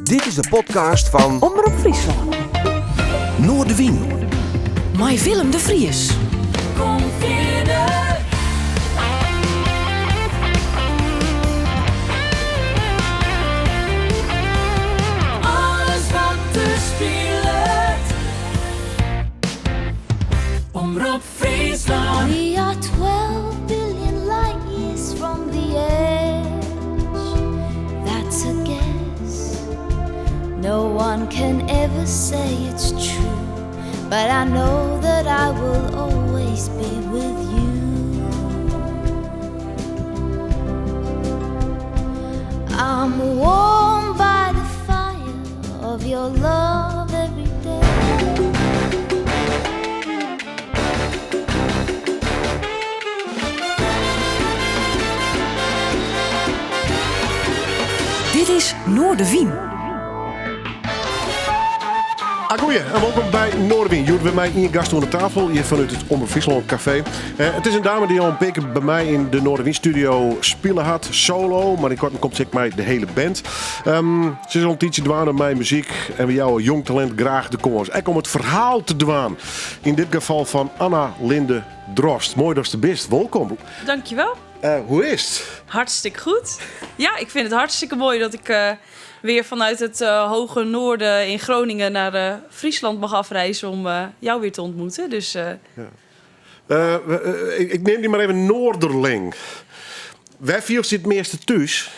Dit is de podcast fan Omrop Fryslân. Noardewyn. Mei Willem de Vries. Kom fierder. Alles wat der spilet. Omrop Fryslân. We are 12 billion light years from the edge. That's a guess. No one can ever say it's true, but I know that I will always be with you. I'm warmed by the fire of your love every day. Dit is Noardewyn. Agoeie en wolkom by Noardewyn. Hjoed by my ien gast oan de tafel, hjir fanút it Omrop Fryslân Café. Eh, it is in dame dy't al in pear kear by my yn de Noardewyn studio spile hat, solo, mar ynkoarten komt se ek mei de hiele band. Ehm, se is al in tiidsje dwaande mei muzyk en we jouwe jong talint graach de kâns. Ek om it ferhaal te dwaan. Yn dit gefal fan Anna Linde Drost. Moai datst der bist. Wolkom. Dankjewel. Eh, hoe is it? Hartstikke goed. Ja, ik vind het hartstikke mooi dat ik eh, weer vanuit het eh, hoge noorden in Groningen naar eh, Friesland mag afreizen om eh, jou weer te ontmoeten. Dus eh, Eh, ik, ik neam dy mar even Noarderling. Wêr fielst dy it measte thús?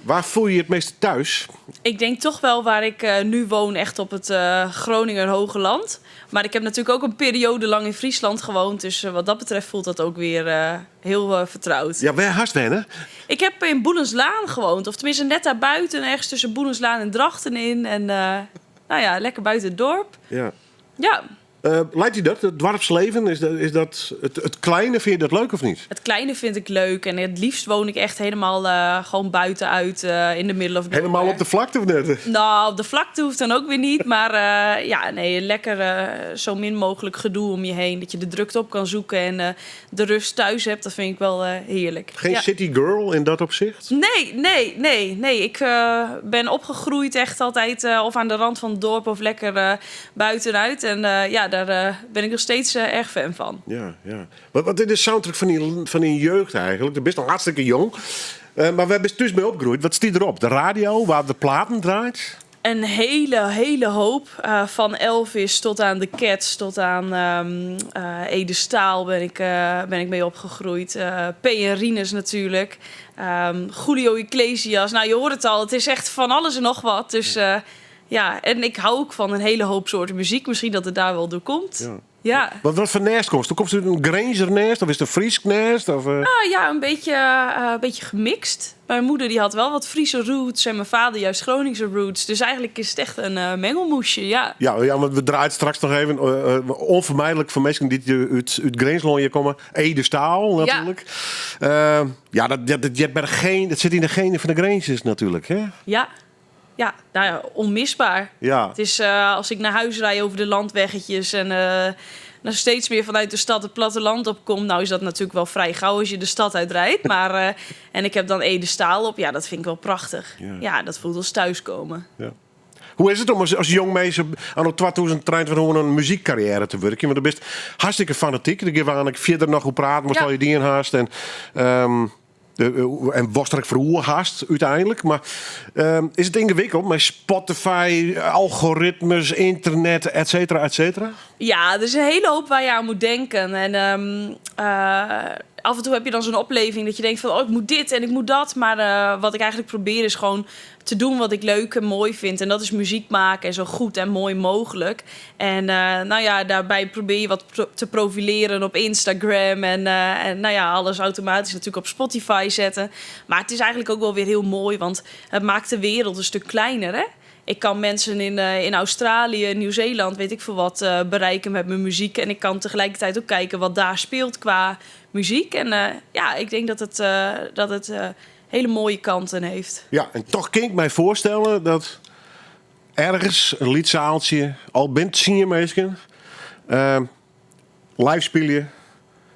Waar voel je je het meeste thuis? ik denk toch wel waar ik eh, nu woon, echt op het eh, Groninger Hoge Land. Maar ik heb natuurlijk ook een periode lang in Friesland gewoond. Dus eh, wat dat betreft voelt dat ook weer eh, heel eh, vertrouwd. Ja, wêr hast wenne? Ik heb in Boelenslaan gewoond. Of tenminste net daarbuiten, ergens tussen Boelenslaan en Drachten in. En eh, nou ja, lekker buiten het dorp. Ja. Ja, Eh, leit dy dat, it doarpslibben? Is dat, is dat it, it kleine, fynst dat leuk of net? Het kleine vind ik leuk. En het liefst woon ik echt helemaal eh, gewoon buitenuit eh, in de middle of Helemaal nowhere. op de flakte of net? Nou, op de vlakte hoeft dan ook weer niet. Maar eh, ja, nee, lekker eh, zo min mogelijk gedoe om je heen. Dat je de drukte op kan zoeken en eh, de rust thuis hebt. Dat vind ik wel eh, heerlijk. Geen Ja. city girl in dat opzicht? Nee, nee, nee, nee. Ik eh, ben opgegroeid echt altijd eh, of aan de rand van het dorp of lekker eh, buitenuit. En eh, ja, daar eh, ben ik nog steeds eh, erg fan van. Ja, ja. Wat, wat is de soundtrack fan dyn jeugd eigentlik? Do bist noch hartstikke jong. Eh, mar wêr bist thús mei opgroeid? Wat stie derop? De radio, wêr't de platen draaid? Een hele, hele hoop. Eh, van Elvis tot aan de Cats, tot aan ehm eh, Ede Staal ben ik mee opgegroeid. Eh P. en Rinus natuurlijk. Ehm, Julio Iglesias. Nou, je hoort het al. Het is echt van alles en nog wat. Dus eh, ja, en ik hou ook van een hele hoop soorten muziek. Misschien dat het daar wel door komt. Ja. Ja. Wat, wat foar nêst komst? Komst út in Grinzer nêst of is it in Frysk nêst? Of, eh? Ah, ja, een beetje gemixt. Mijn moeder die had wel wat Friese roots en mijn vader juist Groningse roots. Dus eigenlijk is het echt een eh, mengelmoesje, ja. Ja, ja, want we draaien straks noch even. eh, eh, ûnfermydlik foar minsken dy't út, út Grinslân hjir komme. Ede Staal natuerlik. Ja, ja dat, dat, dat, je hebt geen, dat sit yn de genen fan de Grinzers natuerlik. Hè? Ja, ja, nou ja, onmisbaar. Ja. Het is eh, als ik naar huis rij over de landweggetjes en eh, nou steeds meer vanuit de stad het platteland opkom. Nou is dat natuurlijk wel vrij gauw als je de stad uitrijdt. Maar, eh, en ik heb dan Ede Staal op. Ja, dat vind ik wel prachtig. Ja. Ja, dat voelt als thuiskomen. Ja. Hoe is it om as, as jong minske anno 2023 in muzykkarriêre te wurkjen? Want do bist hartstikke fanatyk. Dêr gean we fierder noch oer prate, watst Ja. al dien hast. En, ehm, de, en watst der ek foar oer hast úteinlik. Mar ehm, is it yngewikkeld mei Spotify, algoritmes, ynternet, et cetera, et cetera? Ja, er is een hele hoop waar je aan moet denken. En ehm, eh, af en toe heb je dan zo'n opleving dat je denkt van... oh, ik moet dit en ik moet dat. Maar eh, wat ik eigenlijk probeer is gewoon te doen wat ik leuk en mooi vind. En dat is muziek maken en zo goed en mooi mogelijk. En eh, nou ja, daarbij probeer je wat te profileren op Instagram. En, eh, en nou ja, alles automatisch natuurlijk op Spotify zetten. Maar het is eigenlijk ook wel weer heel mooi, want het maakt de wereld een stuk kleiner, hè? Ik kan mensen in, eh, in Australië, Nieuw-Zeeland, weet ik veel wat, eh, bereiken met mijn muziek. En ik kan tegelijkertijd ook kijken wat daar speelt qua muziek. En eh, ja, ik denk dat het eh, hele mooie kanten heeft. Ja, en toch kin ik my foarstelle dat ergens in lyts sealtsje, al binne it tsien minsken, uh, live spylje,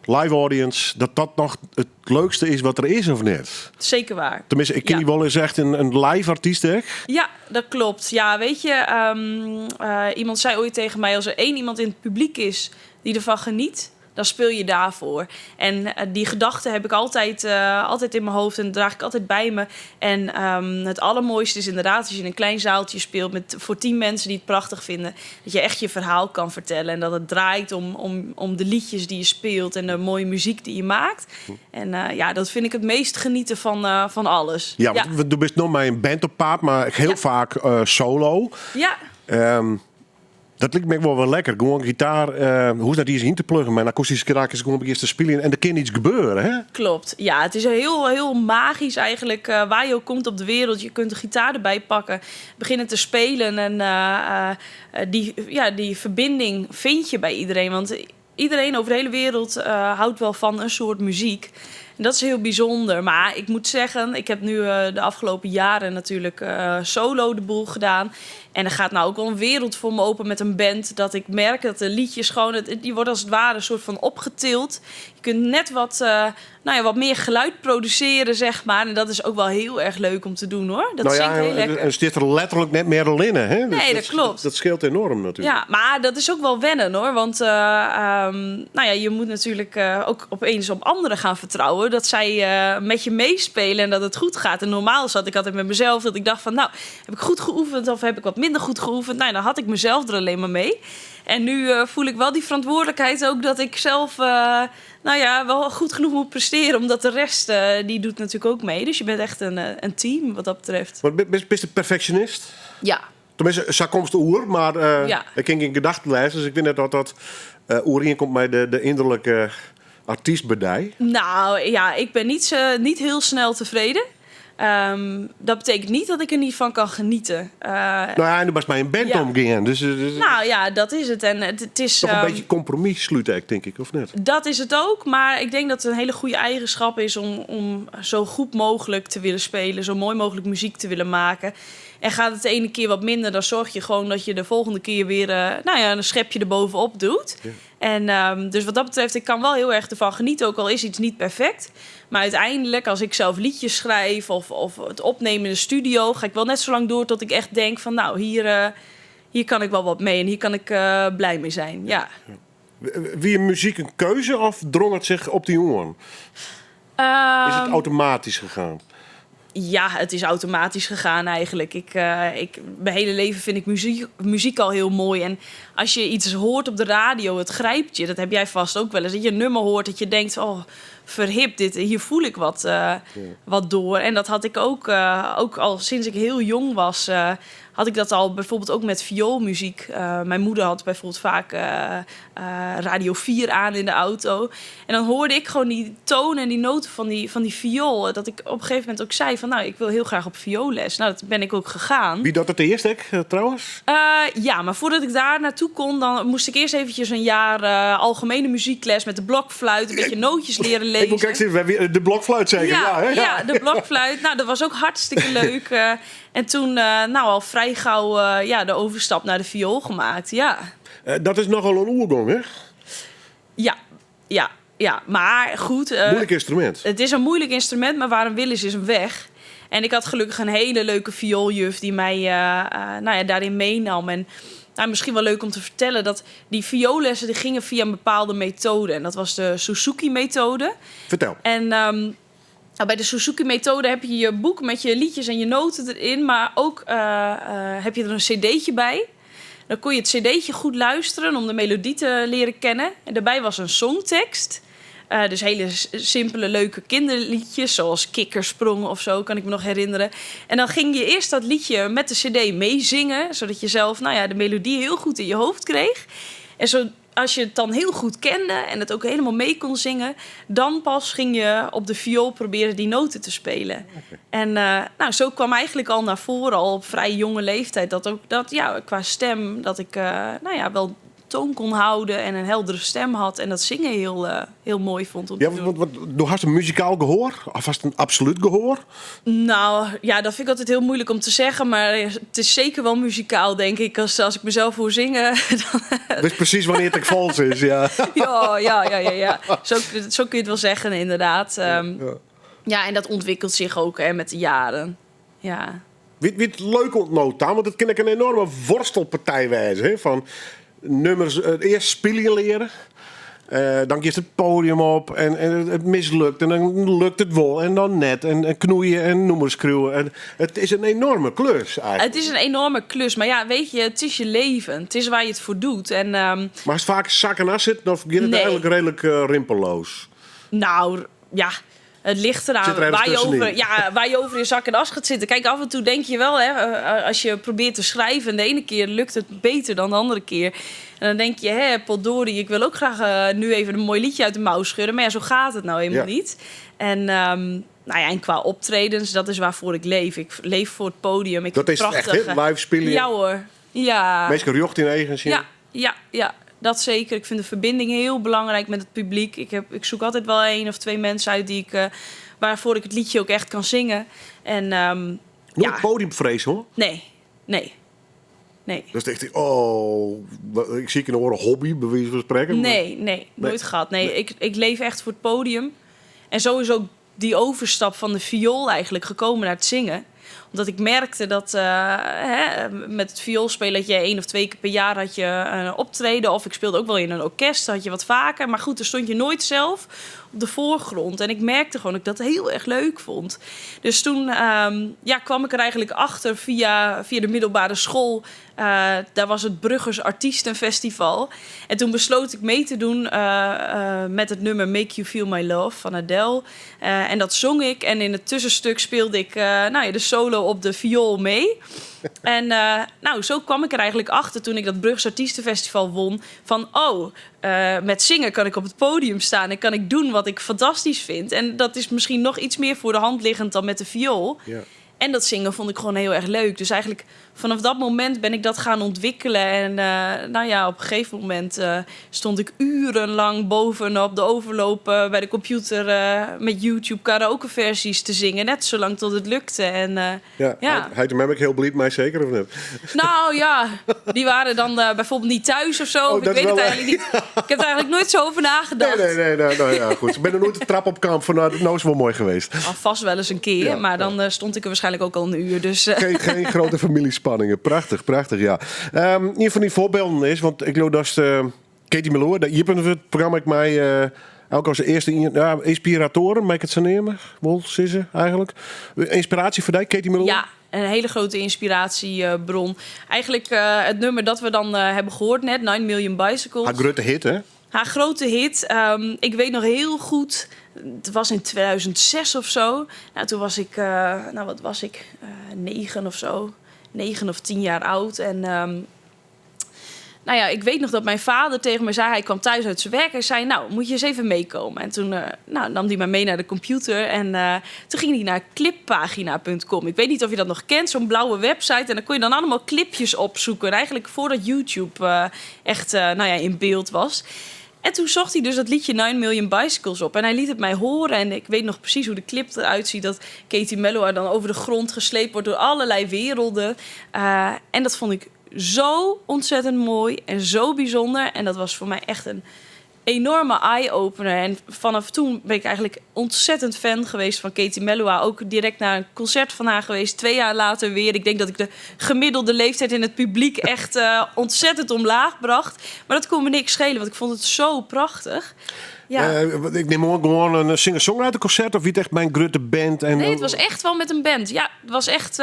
live audience, dat dat noch it leukste is wat der is of net? Zeker waar. Tenminste, ik ken dy wol echt in live artyst ek. Ja, dat klopt. Ja, weet je, iemand zei ooit tegen mij: als er één iemand in het publiek is die ervan geniet, dan speel je daarvoor. En die gedachte heb ik altijd in mijn hoofd en draag ik altijd bij me. En het allermooiste is inderdaad als je in een klein zaaltje speelt voor 10 mensen die het prachtig vinden, dat je echt je verhaal kan vertellen en dat het draait om de liedjes die je speelt en de mooie muziek die je maakt. En ja, dat vind ik het meest genieten van alles. Ja, want do bist noch mei in band op paad, mar hiel faak solo. Dat liket my wol lekker. Gewoan gitaar, hoechst net iens yn te pluggen, mar in akoestyske gitaar is gewoan begjinst te spyljen en der kin yts gebeure, hè? Klopt. Ja, het is heel, heel magisch eigenlijk. Waar je ook komt op de wereld, je kunt de gitaar erbij pakken, beginnen te spelen en die, ja, die verbinding vind je bij iedereen. Want iedereen over de hele wereld houdt wel van een soort muziek. En dat is heel bijzonder. Maar ik moet zeggen, ik heb nu de afgelopen jaren natuurlijk solo de boel gedaan. En er gaat nou ook wel een wereld voor me open met een band. Dat ik merk dat de liedjes gewoon, die worden als het ware een soort van opgetild. Je kunt net nou ja, wat meer geluid produceren, zeg maar. En dat is ook wel heel erg leuk om te doen, hoor. Dat Nou ja, zingt heel lekker. En zit er letterlik net meer in, hè? Nee, dat klopt. Dat scheelt enorm natuurlijk. Ja, maar dat is ook wel wennen, hoor. Want nou ja, je moet natuurlijk ook opeens op anderen gaan vertrouwen. Dat zij met je meespelen en dat het goed gaat. En normaal zat ik altijd met mezelf dat ik dacht van, nou, heb ik goed geoefend of heb ik wat minder goed geoefend? Nou, dan had ik mezelf er alleen maar mee. En nu voel ik wel die verantwoordelijkheid ook dat ik zelf nou ja, wel goed genoeg moet presteren. Omdat de rest, die doet natuurlijk ook mee. Dus je bent echt een team wat dat betreft. Maar bist een perfectionist? Ja. Tenminste, sa komst oer, mar ik kin gjin gedachten lêze. Dus ik wit net oft dat oerienkomt mei de ynderlike artyst by dy. Nou ja, ik ben niet heel snel tevreden. Dat betekent niet dat ik er niet van kan genieten. Nou ja, en do moatst mei in band omgean. Dus Nou ja, dat is het. En het is, toch een beetje compromis slute ik, tink ik, of net? Dat is het ook, maar ik denk dat het een hele goede eigenschap is om zo goed mogelijk te willen spelen, zo mooi mogelijk muziek te willen maken. En gaat het de ene keer wat minder, dan zorg je gewoon dat je de volgende keer weer, nou ja, een schepje erbovenop doet. En dus wat dat betreft, ik kan wel heel erg ervan genieten, ook al is iets niet perfect. Maar uiteindelijk, als ik zelf liedjes schrijf of het opnemen in de studio, ga ik wel net zo lang door tot ik echt denk van, nou, hier kan ik wel wat mee en hier kan ik blij mee zijn. Ja. Wie muzyk in keuze of drong it sich op dy oan? Is it automatisch gegaan? Ja, het is automatisch gegaan eigenlijk. Mijn hele leven vind ik muziek al heel mooi. En als je iets hoort op de radio, het grijpt je. Dat heb jij vast ook wel eens. Dat je een nummer hoort, dat je denkt, oh, verhip, hier voel ik wat door. En dat had ik ook al sinds ik heel jong was. Had ik dat al bijvoorbeeld ook met vioolmuziek. Mijn moeder had bijvoorbeeld vaak Radio 4 aan in de auto. En dan hoorde ik gewoon die tonen en die noten van die viool. Dat ik op een gegeven moment ook zei van, nou, ik wil heel graag op vioolles. Nou, dat ben ik ook gegaan. Wie dat het eerst, hè, trouwens? Ja, maar voordat ik daar naartoe kon, dan moest ik eerst eventjes een jaar algemene muziekles met de blokfluit, een beetje nootjes leren Ik lezen. moet kijken, we hebben de blokfluit zeker? Ja, Ja, hè? ja, de blokfluit. Nou, dat was ook hartstikke leuk. En toen nou, al vrij gauw ja, de overstap naar de viool gemaakt, ja. Dat is nochal in oergong, hè? Ja. Maar goed, Moeilijk instrumint. Het is een moeilijk instrument, maar waar een wil is, is een weg. En ik had gelukkig een hele leuke viooljuf die mij nou ja, daarin meenam. En nou, misschien wel leuk om te vertellen dat die vioollessen die gingen via een bepaalde methode. En dat was de Suzuki-methode. Vertel. En bij de Suzuki-methode heb je je boek met je liedjes en je noten erin. Maar ook heb je er een cd'tje bij. Dan kon je het cd'tje goed luisteren om de melodie te leren kennen. En daarbij was een songtekst. Dus hele simpele, leuke kinderliedjes, zoals Kikkersprong of zo, kan ik me nog herinneren. En dan ging je eerst dat liedje met de cd meezingen, zodat je zelf, nou ja, de melodie heel goed in je hoofd kreeg. En zo, als je het dan heel goed kende en het ook helemaal mee kon zingen, dan pas ging je op de viool proberen die noten te spelen. En zo kwam eigenlijk al naar voren, al op vrij jonge leeftijd, dat ook dat, ja, qua stem, dat ik wel toon kon houden en een heldere stem had en dat zingen heel, heel mooi vond om te Ja, doen. want, want, do hast in muzikaal gehoar? Of hast in absolút gehoar? Nou, ja, dat vind ik altijd heel moeilijk om te zeggen. Maar het is zeker wel muzikaal, denk ik. Als ik mezelf hoor zingen. Dan, Witst presys wannear't ek falsk is, ja. Ja. Zo kun je het wel zeggen, inderdaad. Ja, en dat ontwikkelt zich ook, hè, met de jaren. Ja. Wie it leuk oant no ta, want it kin ek in enoarme worstelpartij wêze. Hè, fan nûmers earst spyljen leare, dan giest it poadium op en it mislukt en dan lukt it wol en dan net. En knoeie en nûmers skriuwe. En it is in enoarme klus eigentlik. Het is een enorme klus, maar ja, weet je, het is je leven. Het is waar je het voor doet. En, Maar is it faak zak en as sitten of giet it Nee. eigentlik reedlik rimpelleas? Nou, ja, het ligt eraan Zit er ergens waar je tussenin. over, ja, waar je over in zak en as gaat zitten. Kijk, af en toe denk je wel, hè, als je probeert te schrijven... en de ene keer lukt het beter dan de andere keer. En dan denk je, hè, potdorie, ik wil ook graag nu even een mooi liedje uit de mouw schudden. Maar ja, zo gaat het nou eenmaal niet. En, nou ja, en qua optredens, dat is waarvoor ik leef. Ik leef voor het podium. Ik Dat vind is het echt, prachtig. hè? Live spyljen. Ja hoor, ja. Minsken rjocht yn 'e eagen sjen. Ja, dat zeker. Ik vind de verbinding heel belangrijk met het publiek. Ik zoek altijd wel 1 of 2 mensen uit waarvoor ik het liedje ook echt kan zingen. En, Noait ja. podiumfrees, hoor? Nee, nee, nee. Dat is echt, oh, ik zie in de oren hobby, bij wijze van spreken. maar Nee, nee, nooit gehad. Nee, Nee. Ik leef echt voor het podium. En zo is ook die overstap van de viool eigenlijk gekomen naar het zingen. Omdat ik merkte dat hè, met het vioolspelen dat je 1 of 2 keer per jaar had je een optreden. Of ik speelde ook wel in een orkest, dat had je wat vaker. Maar goed, daar stond je nooit zelf op de voorgrond. En ik merkte gewoon dat ik dat heel erg leuk vond. Dus toen kwam ik er eigenlijk achter via de middelbare school. Daar was het Bruggers Artiestenfestival. En toen besloot ik mee te doen met het nummer Make You Feel My Love van Adele. En dat zong ik. En in het tussenstuk speelde ik de solo op de viool mee. En zo kwam ik er eigenlijk achter toen ik dat Brugs Artiestenfestival won. Van, oh, met zingen kan ik op het podium staan en kan ik doen wat ik fantastisch vind. En dat is misschien nog iets meer voor de hand liggend dan met de viool. En dat zingen vond ik gewoon heel erg leuk. Dus eigenlijk vanaf dat moment ben ik dat gaan ontwikkelen. En op een gegeven moment stond ik urenlang bovenop de overloop bij de computer met YouTube karaokeversies te zingen. Net zolang tot het lukte. En Ja, ja. Hij heeft hem ook heel blij mee, zeker of niet? Nou ja, die waren dan bijvoorbeeld niet thuis of zo. Oh, Ik dat weet het wel, hè? eigenlijk niet. Ik heb er eigenlijk nooit zo over nagedacht. Nee, nee, nee, nee, nou ja, goed. Ik ben er nooit de trap op kamp van, nou, nou is wel mooi geweest. Al vast wel eens een keer, maar dan stond ik er waarschijnlijk ook al een uur. Dus. Geen grote familiespanningen. Prachtig, prachtig, ja. Een van die voorbeelden is, want ik geloof dat is Katie Melua, dat je hebt het programma ik mij ook als eerste ja, inspiratoren, mag ik het zo nemen? Wol, Sisse eigenlijk. Inspiratie voor die, Katie Melua? Ja, een hele grote inspiratiebron. Eigenlijk het nummer dat we dan hebben gehoord net, 9 Million Bicycles. Haar grote hit, hè? Haar grote hit. Ik weet nog heel goed, het was in 2006 of zo. Nou, toen was ik nou, wat was ik? 9 of zo. 9 of 10 jaar oud. En ik weet nog dat mijn vader tegen me zei... hij kwam thuis uit zijn werk. Hij zei, nou, moet je eens even meekomen. En toen nam hij mij mee naar de computer. En toen ging hij naar clippagina punt com. Ik weet niet of je dat nog kent, zo'n blauwe website. En daar kon je dan allemaal clipjes opzoeken. En eigenlijk voordat YouTube echt in beeld was. En toen zocht hij dus dat liedje 9 Million Bicycles op. En hij liet het mij horen. En ik weet nog precies hoe de clip eruit ziet. Dat Katie Melua dan over de grond gesleept wordt door allerlei werelden. En dat vond ik zo ontzettend mooi en zo bijzonder. En dat was voor mij echt een enorme eye-opener. En vanaf toen ben ik eigenlijk ontzettend fan geweest van Katie Melua. Ook direct naar een concert van haar geweest. 2 jaar later weer. Ik denk dat ik de gemiddelde leeftijd in het publiek echt ontzettend omlaag bracht. Maar dat kon me niks schelen, want ik vond het zo prachtig. Ja. Ik neem ook gewoon een singer-songwriter concert of wie het echt mijn grote band? En Nee, het was echt wel met een band. Ja, het was echt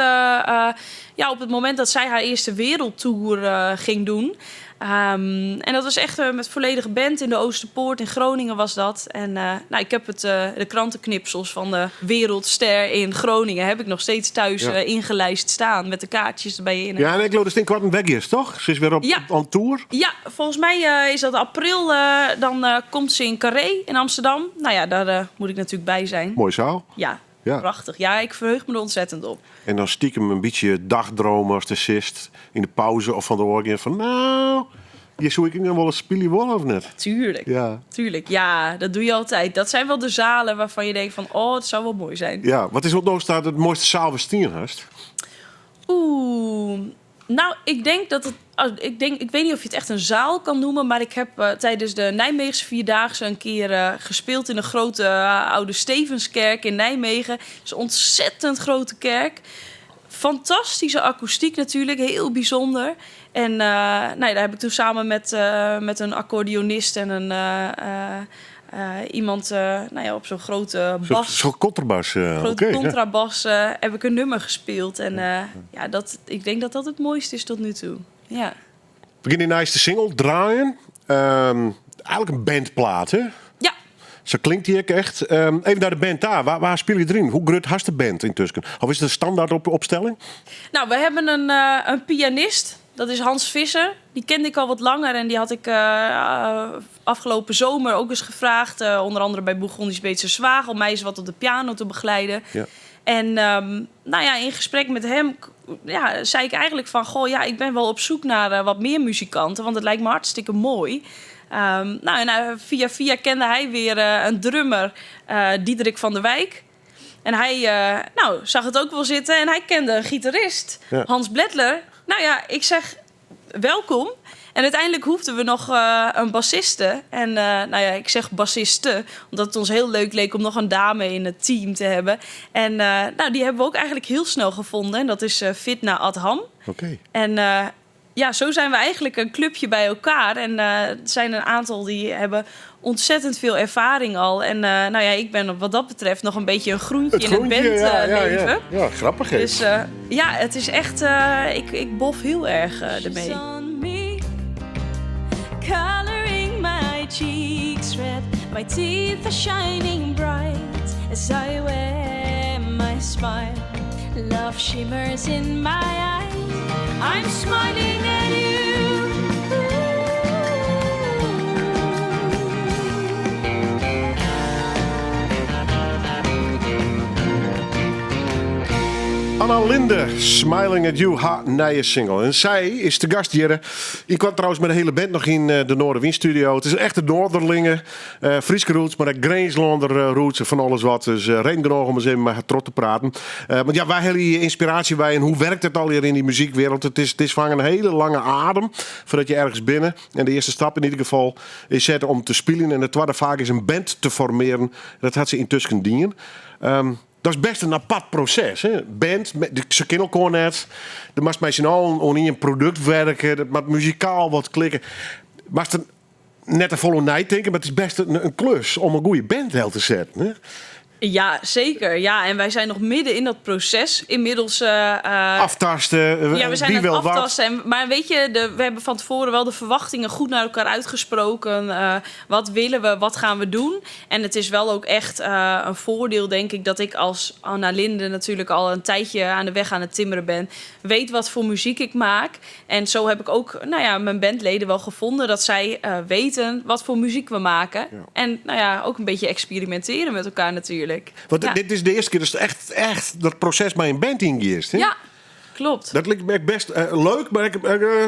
op het moment dat zij haar eerste wereldtour ging doen. En dat was echt met volledige band in de Oosterpoort in Groningen was dat. En ik heb de krantenknipsels van de Wereldster in Groningen heb ik nog steeds thuis, ingelijst staan met de kaartjes erbij in. Ja, en ik geloof dat het in kwart een weg is, toch? Ze is weer op tour. Ja, volgens mij is dat april. Dan komt ze in Carré in Amsterdam. Daar moet ik natuurlijk bij zijn. Mooie zaal. Ja. Prachtig. Ja, ik verheug me er ontzettend op. En dan stiekem een beetje dagdromen als de sist in de pauze of van de oorlog van, nou, Hjir soe ik noch wolris spylje wolle of net? Tuurlijk. Ja. Tuurlijk, ja, dat doe je altijd. Dat zijn wel de zalen waarvan je denkt van, oh, het zou wel mooi zijn. Ja, wat is wat no staat it moaiste saal wêr'tst stien hast? Oeh, nou, ik denk dat het, oh, ik denk, ik weet niet of je het echt een zaal kan noemen, maar ik heb tijdens de Nijmeegse Vierdaagse een keer gespeeld in een grote oude Stevenskerk in Nijmegen. Het is een ontzettend grote kerk. Fantastische akoestiek natuurlijk, heel bijzonder. En nou ja, daar heb ik toen samen met een accordeonist en een, iemand nou ja, op zo'n grote bas. Zo'n contrabas. Grote Oké, ja. contrabas heb ik een nummer gespeeld. En ja, ik denk dat dat het mooiste is tot nu toe. Ja. We gaan die nijste single draaien. Eigenlijk in bandplaat, hè? Ja. Zo klinkt die ook echt. Even naar de band daar. Waar speel je erin? Hoe groot hast de band intussen? Of is het een standaard opstelling? Nou, we hebben een pianist. Dat is Hans Visser. Die kende ik al wat langer en die had ik afgelopen zomer ook eens gevraagd. Onder andere bij Bourgondisch Beetsterzwaag om mij eens wat op de piano te begeleiden. En nou ja, in gesprek met hem ja, zei ik eigenlijk van... Goh, ja, ik ben wel op zoek naar wat meer muzikanten, want het lijkt me hartstikke mooi. Nou, en via via kende hij weer een drummer, Diederik van der Wijk. En hij nou, zag het ook wel zitten en hij kende een gitarist, Hans Bledler. Nou ja, ik zeg welkom. En uiteindelijk hoefden we nog een bassiste. En nou ja, ik zeg bassiste, omdat het ons heel leuk leek om nog een dame in het team te hebben. En nou, die hebben we ook eigenlijk heel snel gevonden. En dat is Fitna Adham. En ja, zo zijn we eigenlijk een clubje bij elkaar. En er zijn een aantal die hebben ontzettend veel ervaring al. En nou ja, ik ben wat dat betreft nog een beetje een groentje Het in het groentje, bandleven. ja. Ja, grappig, hè? Dus ja, het is echt... ik bof heel erg ermee. She's on me, coloring my cheeks red. My teeth are shining bright as I wear my smile. Love shimmers in my eyes. I'm smiling at you. Anna Linde, Smiling at You, haar nieuwe single. En zij is de gast hier. Ik kwam trouwens met de hele band nog in de Noardewyn studio. Het is echt de Noorderlingen. Fryske roots, maar ook Grinslander roots en van alles wat. Dus reden genoeg om eens even met haar trots te praten. Want ja, wij hebben hier inspiratie bij. En hoe werkt het al hier in die muziekwereld? Het is van een hele lange adem voordat je ergens binnen. En de eerste stap in ieder geval is zetten om te spelen. En de tweede vaak is een band te formeren. Dat had ze intussen dien. Dat is best een apart proces. Hè? Band, ze kennen elkaar net. Er moest met z'n allen om in een product werken. Dat moet muzikaal wat klikken. Maar het net een volle denken, maar het is best een klus om een goede band wel te zetten. Hè? Ja, zeker. Ja, en wij zijn nog midden in dat proces. Inmiddels, Aftasten, ja, we zijn wie aan het wil wat. aftasten. En, maar weet je, we hebben van tevoren wel de verwachtingen goed naar elkaar uitgesproken. Wat willen we, wat gaan we doen? En het is wel ook echt een voordeel, denk ik, dat ik als Anna Linde natuurlijk al een tijdje aan de weg aan het timmeren ben. Weet wat voor muziek ik maak. En zo heb ik ook, nou ja, mijn bandleden wel gevonden dat zij weten wat voor muziek we maken. En nou ja, ook een beetje experimenteren met elkaar natuurlijk. Want dit is de eerste keer dat het echt dat proces bij een band ingeeft. Hè? Ja, klopt. Dat lijkt me echt best leuk, maar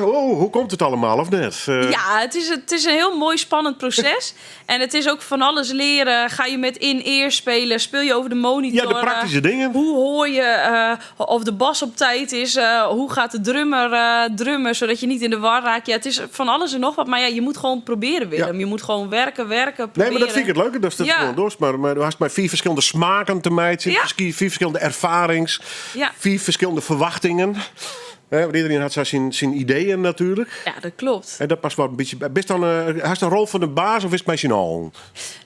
oh, hoe komt het allemaal, of net? Ja, het is een heel mooi spannend proces. En het is ook van alles leren. Ga je met in-ear spelen? Speel je over de monitor? Ja, de praktische dingen. Hoe hoor je of de bas op tijd is? Hoe gaat de drummer drummen, zodat je niet in de war raakt? Ja, het is van alles en nog wat. Maar ja, je moet gewoon proberen, Willem. Je moet gewoon werken, werken, Nee, proberen. maar dat vind ik het leuke. Dat is dat gewoon door. Maar er was maar vier verschillende smaken te mijten. Vier verschillende ervarings. Vier verschillende verwachtingen. Hè, want iedereen had zijn ideeën natuurlijk. Ja, dat klopt. En dat past wel een beetje bij. Best dan, hij is de rol van de baas of is het mij al?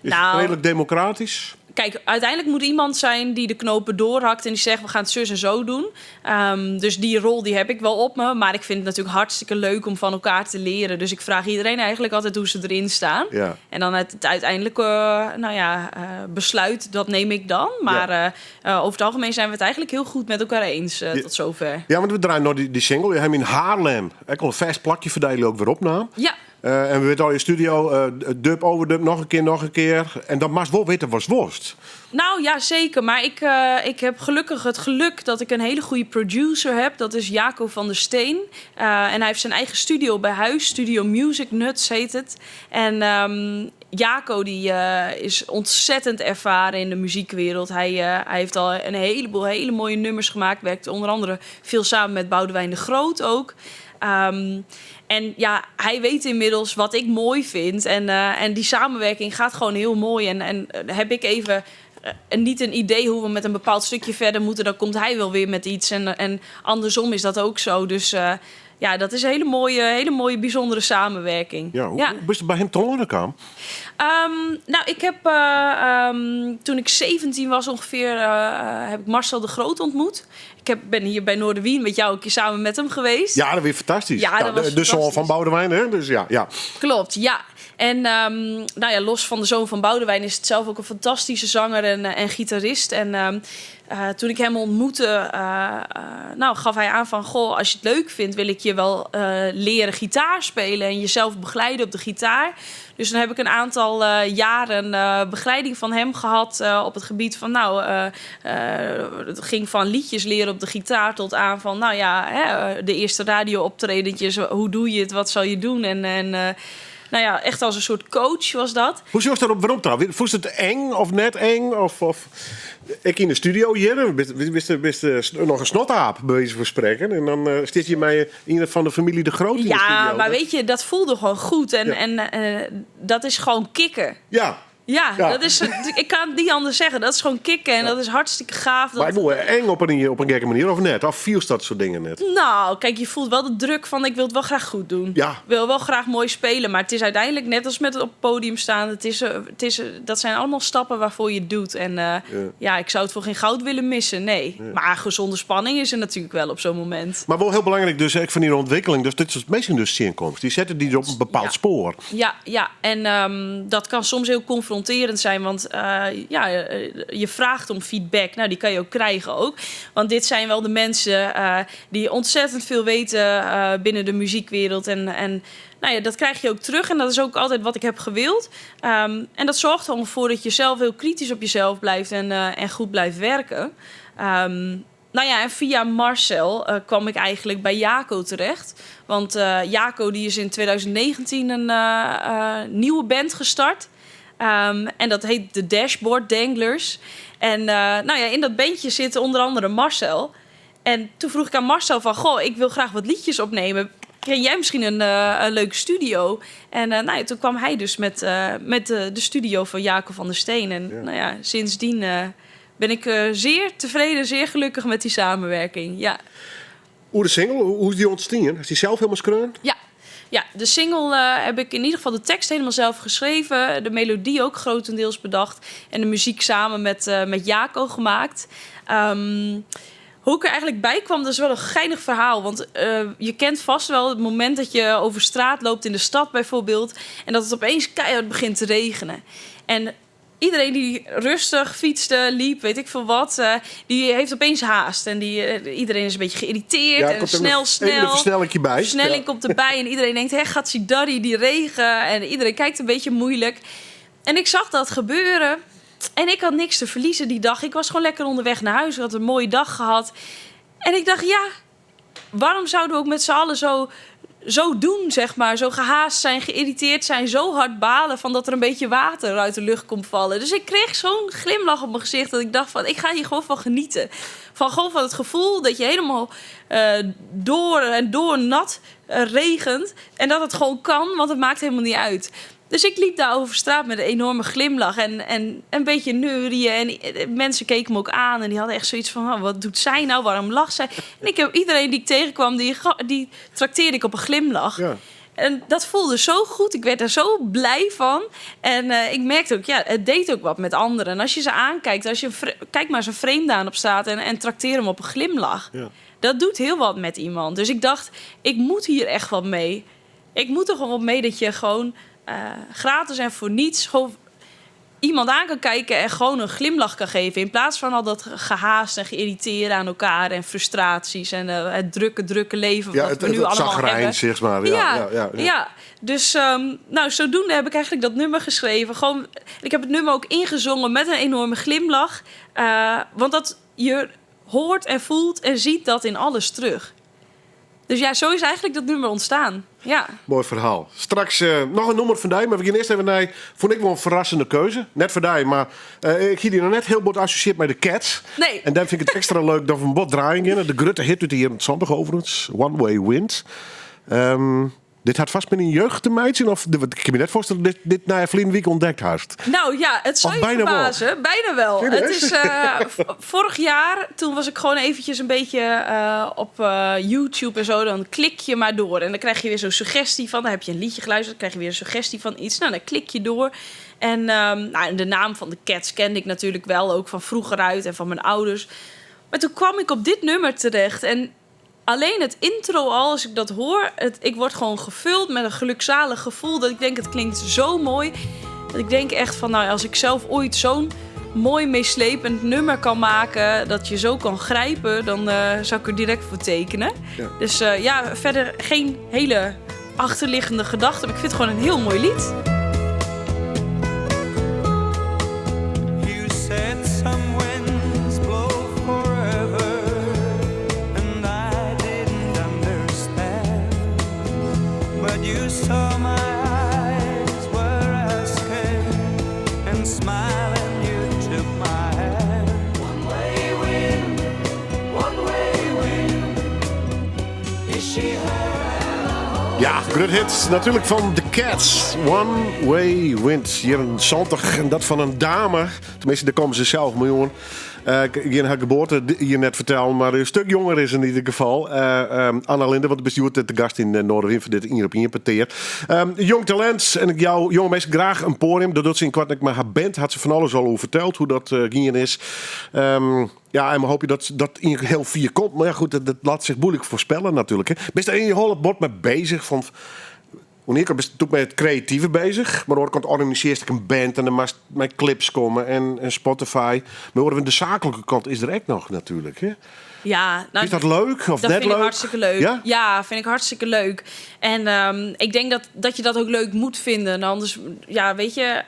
Is het redelijk democratisch? Kijk, uiteindelijk moet iemand zijn die de knopen doorhakt en die zegt, we gaan het zus en zo doen. Dus die rol die heb ik wel op me. Maar ik vind het natuurlijk hartstikke leuk om van elkaar te leren. Dus ik vraag iedereen eigenlijk altijd hoe ze erin staan. En dan het uiteindelijke nou ja, besluit, dat neem ik dan. Maar over het algemeen zijn we het eigenlijk heel goed met elkaar eens tot zover. Ja, want we draaien nog die single. Je hebt in Haarlem. Ik kon een vers plakje verdelen ook weer opname. En we witte al, je studio, dub, overdub, noch in kear, noch in kear. En dan moatst wol witte watst wolst. Nou ja, zeker. Maar ik heb gelukkig het geluk dat ik een hele goede producer heb. Dat is Jaco van der Steen. En hij heeft zijn eigen studio bij huis. Studio Music Nuts heet het. En Jaco die is ontzettend ervaren in de muziekwereld. Hij heeft al een heleboel hele mooie nummers gemaakt. Werkt onder andere veel samen met Boudewijn de Groot ook. En ja, hij weet inmiddels wat ik mooi vind. En die samenwerking gaat gewoon heel mooi. En heb ik even niet een idee hoe we met een bepaald stukje verder moeten, dan komt hij wel weer met iets. En andersom is dat ook zo. Dus ja, dat is een hele mooie, bijzondere samenwerking. Ja, hoe ben je bij hem te horen kwam? Nou, ik heb, toen ik 17 was ongeveer, heb ik Marcel de Groot ontmoet. Ik ben hier bij Noardewyn met jou een keer samen met hem geweest. Ja, dat was fantastisch. Ja, dat was De zoon van fantastisch. Boudewijn, hè? Dus ja, ja. Klopt, ja. En los van de zoon van Boudewijn is het zelf ook een fantastische zanger en gitarist. En toen ik hem ontmoette, gaf hij aan van... Goh, als je het leuk vindt, wil ik je wel leren gitaar spelen en jezelf begeleiden op de gitaar. Dus dan heb ik een aantal jaren begeleiding van hem gehad op het gebied van... het ging van liedjes leren op de gitaar tot aan van, de eerste radio-optredentjes. Hoe doe je het? Wat zal je doen? En echt als een soort coach was dat. Hoe is dat op waarom trouwens? Vond je het eng of net eng? Of ik in de studio hier, wist nog een snotaap bij wijze van spreken. En dan zit je mij in van de familie De Groot in de Ja, studio. maar dat voelde gewoon goed. En dat is gewoon kicken. Ja, ik kan het niet anders zeggen. Dat is gewoon kicken en dat is hartstikke gaaf. Maar ik bedoel, eng op een gekke manier of net? Of viel dat soort dingen net? Je voelt wel de druk van ik wil het wel graag goed doen. Ja. Ik wil wel graag mooi spelen, maar het is uiteindelijk net als met het op het podium staan. Dat zijn allemaal stappen waarvoor je het doet. En ik zou het voor geen goud willen missen, nee. Maar gezonde spanning is er natuurlijk wel op zo'n moment. Maar wel heel belangrijk dus, ik van die ontwikkeling, dus dit soort mensen dus zinkomst. Die zetten die op een bepaald spoor. Ja, ja, en dat kan soms heel confronterend zijn, want je vraagt om feedback. Die kan je ook krijgen ook. Want dit zijn wel de mensen die ontzettend veel weten binnen de muziekwereld. En dat krijg je ook terug. En dat is ook altijd wat ik heb gewild. En dat zorgt er voor dat je zelf heel kritisch op jezelf blijft en goed blijft werken. En via Marcel kwam ik eigenlijk bij Jaco terecht. Want Jaco die is in 2019 een nieuwe band gestart. En dat heet de Dashboard Danglers. En in dat bandje zit onder andere Marcel. En toen vroeg ik aan Marcel van... Goh, ik wil graag wat liedjes opnemen. Ken jij misschien een leuke studio? En toen kwam hij dus met de studio van Jaco van der Steen. En sindsdien ben ik zeer tevreden, zeer gelukkig met die samenwerking. Ja. Hoe de single, hoe is die ontstaan? Is die zelf helemaal skreun? Ja. Ja, de single heb ik in ieder geval de tekst helemaal zelf geschreven. De melodie ook grotendeels bedacht. En de muziek samen met Jaco gemaakt. Hoe ik er eigenlijk bij kwam, dat is wel een geinig verhaal. Want je kent vast wel het moment dat je over straat loopt in de stad bijvoorbeeld. En dat het opeens keihard begint te regenen. En iedereen die rustig fietste, liep, weet ik veel wat, die heeft opeens haast. En iedereen is een beetje geïrriteerd. Ja, en komt er snel, nog snel. Even een versnellingje bij. Versnelling komt erbij en iedereen denkt, hè, gatsidari, die regen. En iedereen kijkt een beetje moeilijk. En ik zag dat gebeuren. En ik had niks te verliezen die dag. Ik was gewoon lekker onderweg naar huis. Ik had een mooie dag gehad. En ik dacht, ja, waarom zouden we ook met z'n allen zo doen, zeg maar. Zo gehaast zijn, geïrriteerd zijn, zo hard balen van dat er een beetje water uit de lucht komt vallen. Dus ik kreeg zo'n glimlach op mijn gezicht dat ik dacht van, ik ga hier gewoon van genieten. Van gewoon van het gevoel dat je helemaal door en door nat regent. En dat het gewoon kan, want het maakt helemaal niet uit. Dus ik liep daar over straat met een enorme glimlach en een beetje neurieën. En mensen keken me ook aan en die hadden echt zoiets van, oh, wat doet zij nou? Waarom lacht zij? En iedereen die ik tegenkwam, die trakteerde ik op een glimlach. En dat voelde zo goed. Ik werd daar zo blij van. En ik merkte ook, ja, het deed ook wat met anderen. En als je ze aankijkt, kijk maar eens een vreemde aan op straat en trakteer hem op een glimlach. Dat doet heel wat met iemand. Dus ik dacht, ik moet hier echt wat mee. Ik moet er gewoon wat mee dat je gewoon gratis en voor niets gewoon iemand aan kan kijken en gewoon een glimlach kan geven. In plaats van al dat gehaast en geïrriteerd aan elkaar en frustraties en het drukke, drukke leven Ja, wat het, we nu het, het allemaal chagrijn, hebben. zeg maar. Ja, ja, ja, ja. Ja, dus nou, zodoende heb ik eigenlijk dat nummer geschreven. Gewoon, ik heb het nummer ook ingezongen met een enorme glimlach. Want dat je hoort en voelt en ziet dat in alles terug. Dus ja, zo is eigenlijk dat nummer ontstaan. Ja. Mooi verhaal. Straks nog een nummer van die, maar we gaan eerst even naar... Vond ik wel een verrassende keuze. Net van die, maar ik zie die nog net heel bot associeerd met de Cats. Nee. En dan vind ik het extra leuk dat we een bot draaien gaan. De grote hit uit de jaren 20 overigens. One Way Wind. Dit had vast met een jeugd te maken. Of, ik kan me net voorstellen dat dit na verleden week ontdekt had. Nou ja, het zal Of je bijna wel. verbazen. Bijna wel. Serieus? Het is, vorig jaar, toen was ik gewoon eventjes een beetje op YouTube en zo. Dan klik je maar door. En dan krijg je weer zo'n suggestie van. Dan heb je een liedje geluisterd, dan krijg je weer een suggestie van iets. Nou, dan klik je door. En de naam van de Cats kende ik natuurlijk wel. Ook van vroeger uit en van mijn ouders. Maar toen kwam ik op dit nummer terecht. En alleen het intro al, als ik dat hoor, ik word gewoon gevuld met een gelukzalig gevoel. Dat ik denk, het klinkt zo mooi. Dat ik denk echt van, nou, als ik zelf ooit zo'n mooi meeslepend nummer kan maken, dat je zo kan grijpen, dan zou ik er direct voor tekenen. Ja. Dus verder geen hele achterliggende gedachte, maar ik vind het gewoon een heel mooi lied. You said some winds blow forever, and I didn't understand. But you saw my eyes were asking, and smiling you took my hand. One way wind, one way wind, is she her? Ja, groot hit natuurlijk van The Cats. One Way Wind. Hier een zantig en dat van een dame. Tenminste, daar komen ze zelf, maar jongen. Ik haar geboorte hier net vertellen, maar een stuk jonger is in ieder geval. Anna Linde, want de bestuurder de gast in Noardewyn voor dit Ien op Ien parteer. Jong talent en ik jou jonge mensen graag een podium. Dat doet ze in kwart maar haar band had ze van alles al over verteld hoe dat gingen is. Ja, en hoop je dat dat in heel vier komt. Maar ja, goed, dat laat zich moeilijk voorspellen natuurlijk. Hè. Ben je er in je holle bord mee bezig? Van, wanneer ik ben natuurlijk met het creatieve bezig. Maar aan de andere kant organiseer ik een band en dan mag mijn clips komen en Spotify. Maar horen we de zakelijke kant is er ook nog natuurlijk. Hè? Ja, nou, is dat leuk of dat net vind ik leuk? hartstikke leuk. Ja? Ja, vind ik hartstikke leuk. En ik denk dat je dat ook leuk moet vinden. Anders, ja, weet je...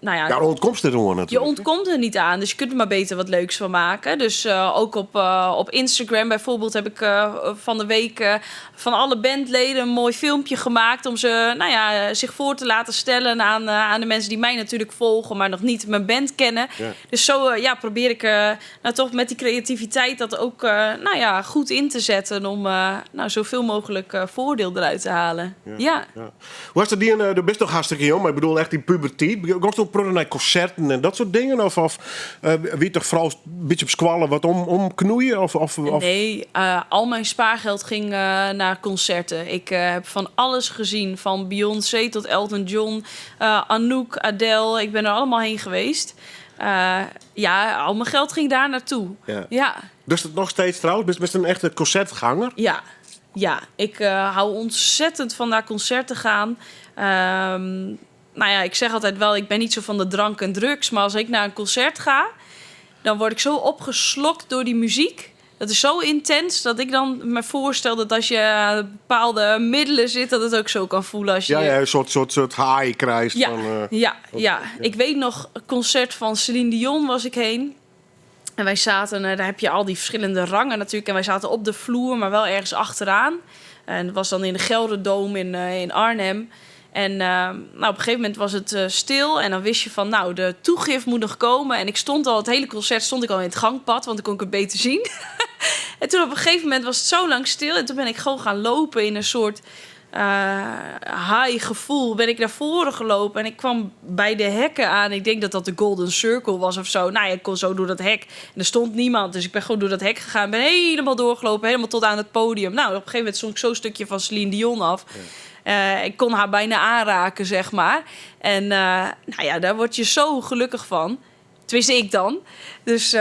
Nou ja, Ja, dan ontkomt het er gewoon je natuurlijk. ontkomt er niet aan, dus je kunt er maar beter wat leuks van maken. Dus ook op Instagram bijvoorbeeld heb ik van de week van alle bandleden een mooi filmpje gemaakt om ze, nou ja, zich voor te laten stellen aan de mensen die mij natuurlijk volgen, maar nog niet mijn band kennen. Ja. Dus zo probeer ik nou toch met die creativiteit dat ook goed in te zetten om zoveel mogelijk voordeel eruit te halen. Ja. Ja. Ja. Hoe was dat die, de best nog hartstikke jong, maar ik bedoel echt die puberteit. Komt het ook naar concerten en dat soort dingen? Of wie toch vooral een beetje op squallen wat omknoeien? Nee, al mijn spaargeld ging naar concerten. Ik heb van alles gezien. Van Beyoncé tot Elton John, Anouk, Adele. Ik ben er allemaal heen geweest. Ja, al mijn geld ging daar naartoe. Ja. Ja. Dus dat nog steeds trouwens? Best een echte concertganger? Ja, ja. Ik hou ontzettend van naar concerten gaan. Ik zeg altijd wel, ik ben niet zo van de drank en drugs. Maar als ik naar een concert ga, dan word ik zo opgeslokt door die muziek. Dat is zo intens dat ik dan me voorstel dat als je aan bepaalde middelen zit, dat het ook zo kan voelen. Als je Ja, ja, een soort high krijgt. Ja, van, ja, ja. Ik weet nog, een concert van Celine Dion was ik heen. En wij zaten, daar heb je al die verschillende rangen natuurlijk. En wij zaten op de vloer, maar wel ergens achteraan. En dat was dan in de Gelredome in Arnhem. En op een gegeven moment was het stil. En dan wist je van, de toegift moet nog komen. En ik stond al, het hele concert stond ik al in het gangpad, want dan kon ik het beter zien. En toen op een gegeven moment was het zo lang stil. En toen ben ik gewoon gaan lopen in een soort high gevoel. Ben ik naar voren gelopen en ik kwam bij de hekken aan. Ik denk dat dat de Golden Circle was of zo. Ik kon zo door dat hek. En er stond niemand, dus ik ben gewoon door dat hek gegaan. Ben helemaal doorgelopen, helemaal tot aan het podium. Op een gegeven moment stond ik zo'n stukje van Celine Dion af. Ik kon haar bijna aanraken. En daar word je zo gelukkig van. Tenminste, ik dan. Dus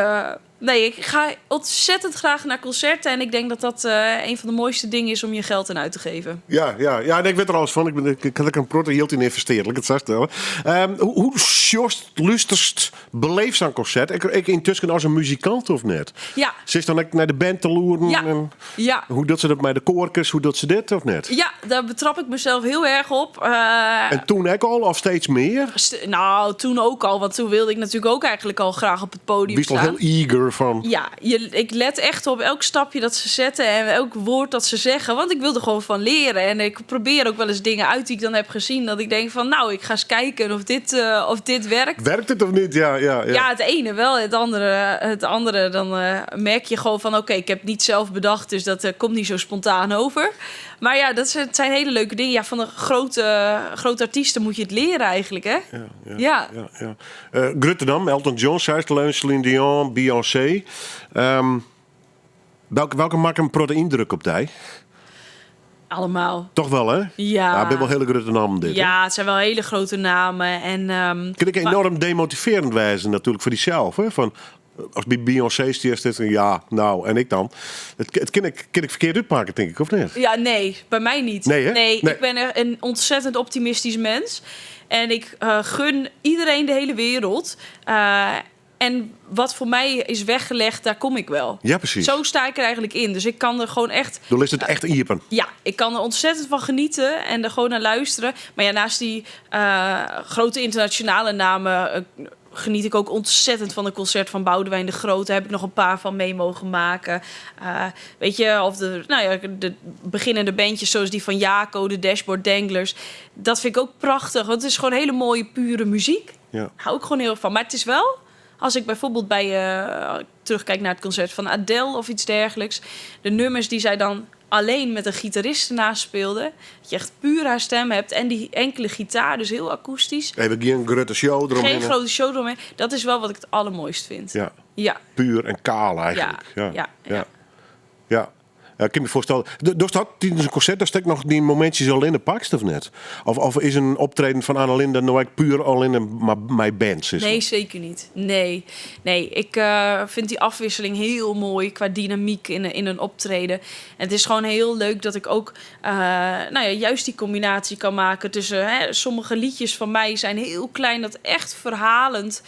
Nee, ik ga ontzettend graag naar concerten. En ik denk dat dat een van de mooiste dingen is om je geld aan uit te geven. Ja, nee, ik weet er alles van. Ik had ik in protte jild yn ynvestearre, lit ik it sa stelle. Hoe sjochst, lústerst, beleefst sa'n konsert? Ek yntusken as in muzikant of net? Ja. Sitst dan ek nei de band te loeren? Ja. En Ja. hoe docht se dat mei de koarkes? Hoe docht se dit of net? Ja, daar betrap ik mezelf heel erg op. En toen ek al of steeds mear? Nou, toen ook al. Want toen wilde ik natuurlijk ook eigenlijk al graag op het podium Wiest al staan. heel eager van. Ja, ik let echt op elk stapje dat ze zetten en elk woord dat ze zeggen. Want ik wil er gewoon van leren. En ik probeer ook wel eens dingen uit die ik dan heb gezien. Dat ik denk van, nou, ik ga eens kijken of dit werkt. Werkt het of niet? Ja. Ja, het ene wel. Het andere dan merk je gewoon van, oké, ik heb het niet zelf bedacht. Dus dat komt niet zo spontaan over. Maar ja, het zijn hele leuke dingen. Ja, van de grote artiesten moet je het leren eigenlijk, hè? Ja, Ja. ja. Grutte naam, Elton John, Celine, Celine Dion, Beyoncé. Welke maakt in protte yndruk op dy? Allemaal. Toch wel, hè? Ja. Ja, het zijn wel hele grote namen dit, hè? Ja, het zijn wel hele grote namen. En Kan ik maar enorm demotiverend wijzen natuurlijk voor diezelf, hè? Van, als bij Beyoncé stiert, is het, ja, nou, en ik dan. Het kan ik verkeerd uitpakken, denk ik, of niet? Ja, nee, bij mij niet. Nee, hè? Nee, Nee. ik ben een ontzettend optimistisch mens. En ik gun iedereen de hele wereld. En wat voor mij is weggelegd, daar kom ik wel. Ja, precies. Zo sta ik er eigenlijk in. Dus ik kan er gewoon echt... Dan is het echt iepen. Ja, ik kan er ontzettend van genieten en er gewoon naar luisteren. Maar ja, naast die grote internationale namen geniet ik ook ontzettend van een concert van Boudewijn de Groot. Daar heb ik nog een paar van mee mogen maken. Of de beginnende bandjes zoals die van Jaco, de Dashboard Danglers. Dat vind ik ook prachtig, want het is gewoon hele mooie, pure muziek. Daar hou ik gewoon heel erg van. Maar het is wel, als ik bijvoorbeeld bij terugkijk naar het concert van Adele of iets dergelijks, de nummers die zij dan alleen met een gitarist ernaast speelde, dat je echt puur haar stem hebt en die enkele gitaar, dus heel akoestisch. Even geen grote show eromheen. Geen grote show eromheen. Dat is wel wat ik het allermooist vind. Puur en kaal eigenlijk. Ja, ik kan me voorstellen. Dus dat tijdens een concert, daar steekt nog die momentjes al in de pakst of net? Of is een optreden van Annalinde nou eigenlijk puur al in een, maar mijn band? Is Nee, het? zeker niet. Nee, nee, ik vind die afwisseling heel mooi qua dynamiek in een optreden. En het is gewoon heel leuk dat ik ook juist die combinatie kan maken tussen, hè, sommige liedjes van mij zijn heel klein, dat echt verhalend,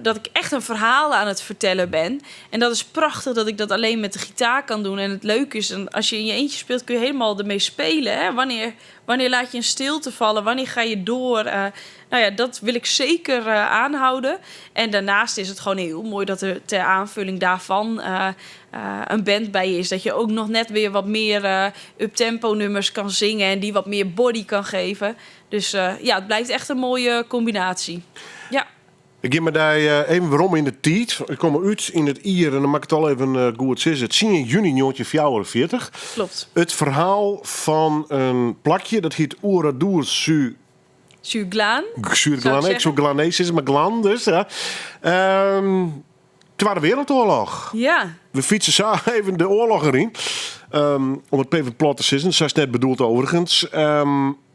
dat ik echt een verhaal aan het vertellen ben. En dat is prachtig dat ik dat alleen met de gitaar kan doen. En het leuke is, en als je in je eentje speelt, kun je helemaal ermee spelen. Hè? Wanneer laat je een stilte vallen? Wanneer ga je door? Dat wil ik zeker aanhouden. En daarnaast is het gewoon heel mooi dat er ter aanvulling daarvan een band bij is. Dat je ook nog net weer wat meer up-tempo nummers kan zingen en die wat meer body kan geven. Dus het blijft echt een mooie combinatie. Ja. Ik geef me daar even waarom in de tijd. Ik kom uit in het Ier en dan maak ik het al even goed zitten. Het 10 juni 1944. Het verhaal van een plakje, dat heet Oradour sur Sur Glane. Sur Zou ik Glane. Ik zeggen. zou Glanees is, maar Glan dus. Ja. Tweede Wereldoorlog. We fietsen zo even de oorlog erin. Om het even plat te zitten, zoals net bedoeld overigens.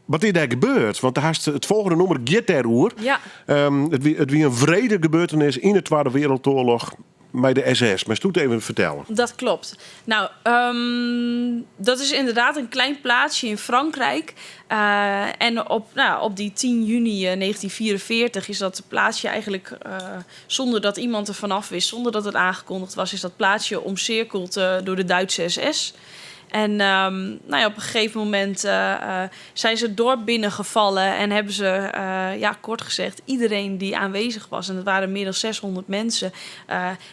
Wat is daar gebeurd? Want daar is het volgende nummer gaat daarover. Het wie een wrede gebeurtenis in de Tweede Wereldoorlog bij de SS. Maar stoet even vertellen. Dat klopt. Dat is inderdaad een klein plaatsje in Frankrijk. En op die 10 juni 1944 is dat plaatsje eigenlijk, zonder dat iemand er vanaf wist, zonder dat het aangekondigd was, is dat plaatsje omcirkeld door de Duitse SS. En op een gegeven moment zijn ze het dorp binnengevallen en hebben ze, kort gezegd, iedereen die aanwezig was, en dat waren meer dan 600 mensen,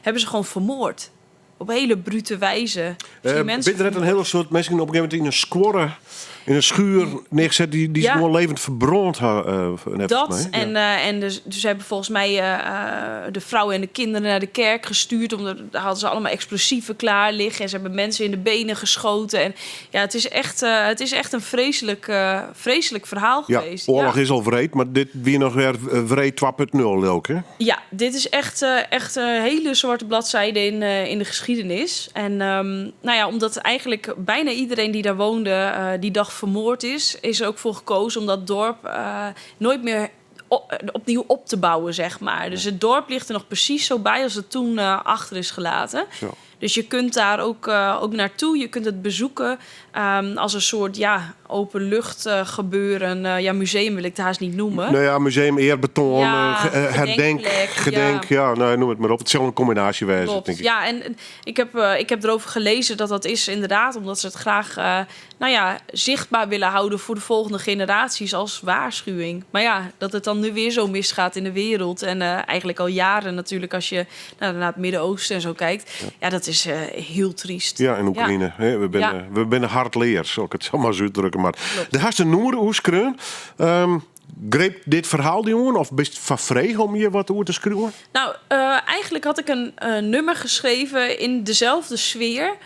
hebben ze gewoon vermoord. Op hele brute wijze. Dus die mensen Binnen net een hele soort mensen op een gegeven moment in een squorre, in een schuur neergezet die ze gewoon levend verbrand net Dat volgens mij. en dus ze hebben volgens mij de vrouwen en de kinderen naar de kerk gestuurd. Omdat daar hadden ze allemaal explosieven klaar liggen. En ze hebben mensen in de benen geschoten. En ja, het is echt een vreselijk verhaal Ja, geweest. oorlog is al wreed, maar dit weer nog weer wreed 2.0 ook, hè? Ja, dit is echt een hele zwarte bladzijde in de geschiedenis. En omdat eigenlijk bijna iedereen die daar woonde die dag vermoord is, is er ook voor gekozen om dat dorp nooit meer Opnieuw op te bouwen, zeg maar. Dus het dorp ligt er nog precies zo bij als het toen achter is gelaten. Dus je kunt daar ook naartoe, je kunt het bezoeken als een soort, ja, openlucht gebeuren. Ja, museum wil ik het haast niet noemen. Nou ja, museum, eerbetoon, Ja, herdenk, gedenkplek, gedenk, ja. Nou, noem het maar op. Het zal een combinatie wezen, denk ik. Ja, en ik heb erover gelezen dat dat is inderdaad omdat ze het graag nou ja, zichtbaar willen houden voor de volgende generaties als waarschuwing. Maar ja, dat het dan nu weer zo misgaat in de wereld en eigenlijk al jaren natuurlijk als je naar het Midden-Oosten en zo kijkt. Ja, dat is heel triest. Ja, in Oekraïne. Hè, we zijn hardleers, zal ik het zo maar zo uitdrukken. Maar de hartstikke noemer, hoe skreun. Greep dit verhaal, die jongen? Of bist van vreeg om hier wat oer te schreeuwen? Nou, eigenlijk had ik een nummer geschreven in dezelfde sfeer,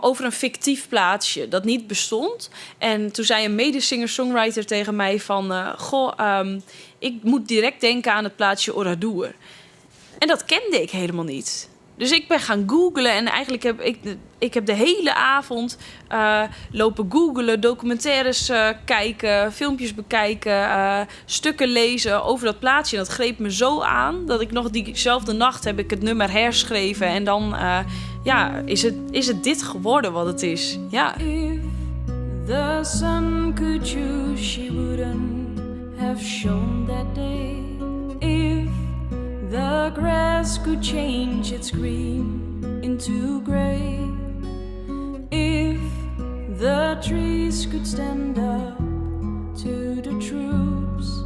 over een fictief plaatsje dat niet bestond. En toen zei een medesinger-songwriter tegen mij van, goh, ik moet direct denken aan het plaatsje Oradour. En dat kende ik helemaal niet. Dus ik ben gaan googlen en eigenlijk heb ik heb de hele avond lopen googlen, documentaires kijken, filmpjes bekijken, stukken lezen over dat plaatsje. En dat greep me zo aan dat ik nog diezelfde nacht heb ik het nummer herschreven. En dan is het dit geworden wat het is. Ja. If the sun could choose, she wouldn't have shone that day. If the grass could change its green into grey. If the trees could stand up to the troops.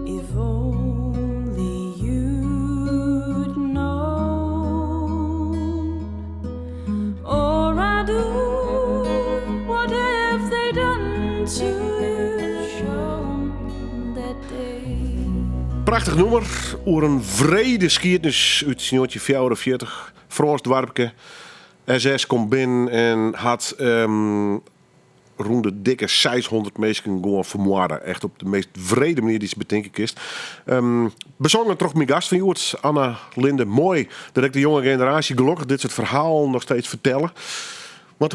If only you'd known. Oradour, what have they done to you? Shown that day. Prachtich nûmer oer in wrede skiednis út 1944. Frânsk doarpke. SS komt binnen en hat rûn de dikke 600 minsken gewoan fermoarde. Echt op de meast wrede manier dy'tst betinke kinst. Besongen troch myn gast fan hjoed, Anna Linde. Moai dat ek de jonge generaasje gelokkich dit soart ferhalen noch steeds fertelle. Want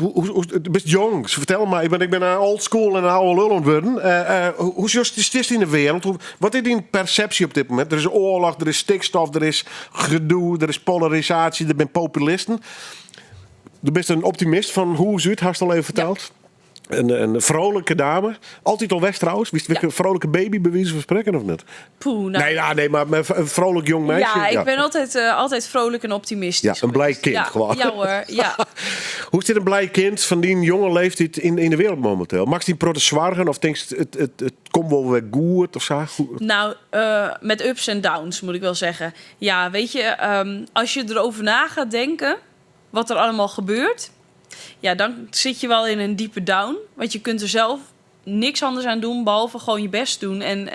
do bist jong, fertel my, ik bin in old school en in âlde lul oan it wurden. Hoe stiest yn de wereld? Wat is dyn persepsje op dit momint? Der is oarloch, der is stikstof, der is gedoe, der is polarisaasje, der binne populisten. Do bist in optimist fan hûs út, hast al even ferteld. In froulike dame. Altyd al west trouwens. Wiest in froulike baby, by wize fan sprekken, of net? Poeh, nou. Nee, ja, nee, maar een vrolijk jong meisje. Ja, ik ben altijd vrolijk en optimistisch Ja, een blij geweest. kind Ja, gewoon. Ja hoor, ja. Hoe is dit een blij kind van die jonge leeftijd in de wereld momenteel? Maakt die protte soargen of denkst het komt wel weer goed of zo? Goed. Nou, met ups en downs moet ik wel zeggen. Ja, als je erover na gaat denken wat er allemaal gebeurt, ja, dan zit je wel in een diepe down. Want je kunt er zelf niks anders aan doen, behalve gewoon je best doen en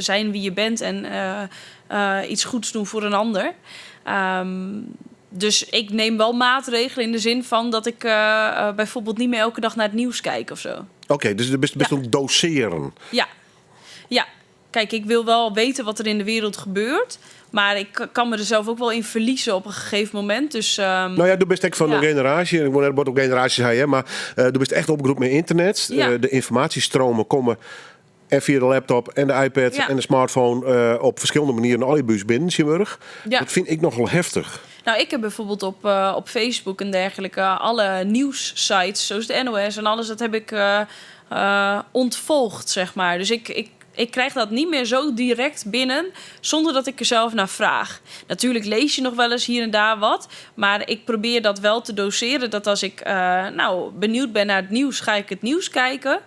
zijn wie je bent en iets goeds doen voor een ander. Dus ik neem wel maatregelen in de zin van dat ik bijvoorbeeld niet meer elke dag naar het nieuws kijk of zo. Oké, dus je bent aan het doseren. Ja. Ja. Kijk, ik wil wel weten wat er in de wereld gebeurt. Maar ik kan me er zelf ook wel in verliezen op een gegeven moment. Dus Nou ja, du bist ek fan de generaasje. Ik wol net wat op generaasjes zei, hè, mar do bist echt opgroeid mei ynternet. De ynformaasjestromen komme en fia de laptop en de iPad en de smartphone op ferskillende manieren al je buus binnen, tsjintwurdich. Dat fyn ik nochal heftich. Nou, ik heb bijvoorbeeld op Facebook en dergelijke alle nieuwssites, zoals de NOS en alles, dat heb ik ontvolgd. Dus ik krijg dat niet meer zo direct binnen, zonder dat ik er zelf naar vraag. Natuurlijk lees je nog wel eens hier en daar wat, maar ik probeer dat wel te doseren, dat als ik benieuwd ben naar het nieuws, ga ik het nieuws kijken.